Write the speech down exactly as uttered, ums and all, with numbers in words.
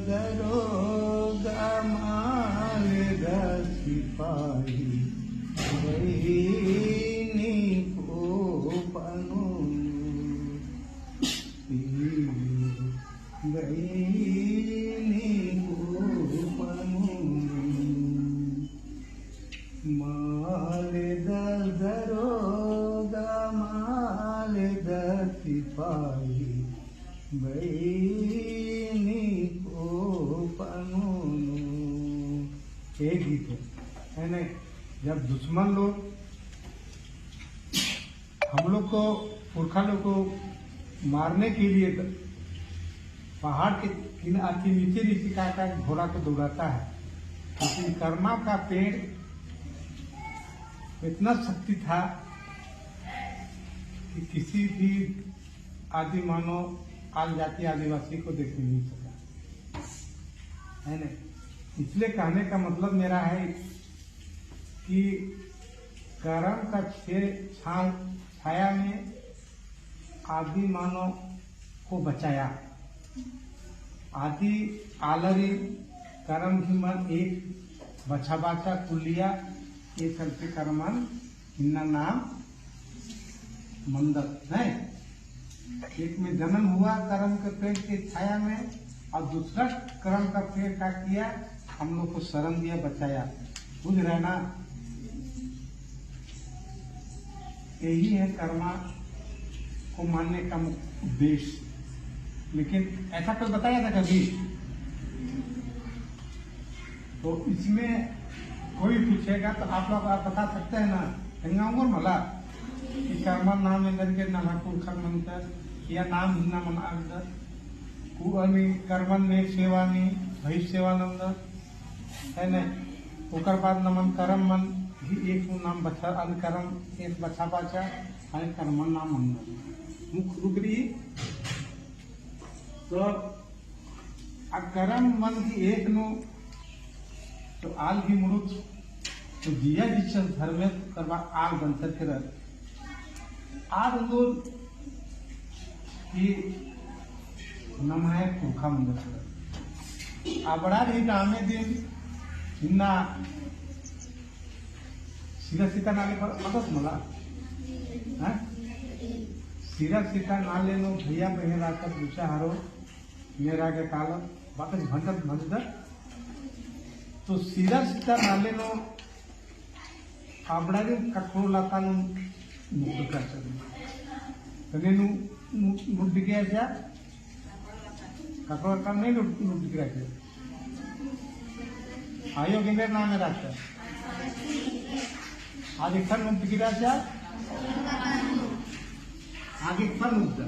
दरोगा माल दा सिपाही, बइनी को पनो। बइनी को पनो। माल दा दरोगा, माल दा सिपाही, बइनी को पनो। ये गीत है, यानी जब दुश्मन लोग हम लोग को, पुरखा लोग को मारने के लिए पहाड़ के किन-, अति नीचे नीचे का, का घोड़ा को दौड़ाता है, लेकिन करमा का पेड़ इतना शक्ति था कि किसी भी आदि मानव, आल जाति आदिवासी को देखने नहीं सका, है ना? इसलिए कहने का मतलब मेरा है कि करम का छे-, छा-, छाया में आदि मानव को बचाया। आदि आलरी करम ही मन एक बछाबाचा कुलिया, ये चलते करमन इन्ना नाम मंदत, नहीं? एक में जन्म हुआ करम के पेड़ के छाया में, और दूसरा करम का पेड़ का किया, हम लोग को शरण दिया, बचाया। बुझ रहे ना? यही है कर्मा को मानने का मुख्य उद्देश्य। लेकिन ऐसा कोई बताया था कभी? तो इसमें कोई पूछेगा तो आप लोग आप बता सकते हैं ना, एंगा उंगोर मला कि कर्मन नाम एन्देरगे नलख पुरखर मंदत, या नाम हिन्ना मना अगदत, कु अनी कर्मन ने सेवा नी, भई सेवा नंदत, है ने? ओकर बाद नमन करम मन भी एक नू नाम बछा, अन करम एक बछाबाचा, अन कर्मन नाम मंदत। मुख्य रूप रई तो आ करम मन की एक नू तो आल की मुरुत तो जिया जिचन धर्मेस करबा आल बंसर के रह। आल उन्दुल की नम्है पुरखा मंदिर के रह। अबड़ा रई नामे दिन इन्ना सिरा सीता नाले पर मदद मला। हाँ? सिरा सीता नाले नू भैया बहन राखत बुचा हरो मेरा के कालम बातक भंडत भंडत। तो सिरा सीता नाले नू अबड़ारिन ककड़ो लता नू मुक्त कर सकते। तने नू, नू, नू दिखे ऐसा? ककड़ो लता नहीं नू, नू दिख रहा है। आयो गेंदेर नाम है रास्ता। आगे फल मुक्त की रास्ता। आगे फल मुक्त।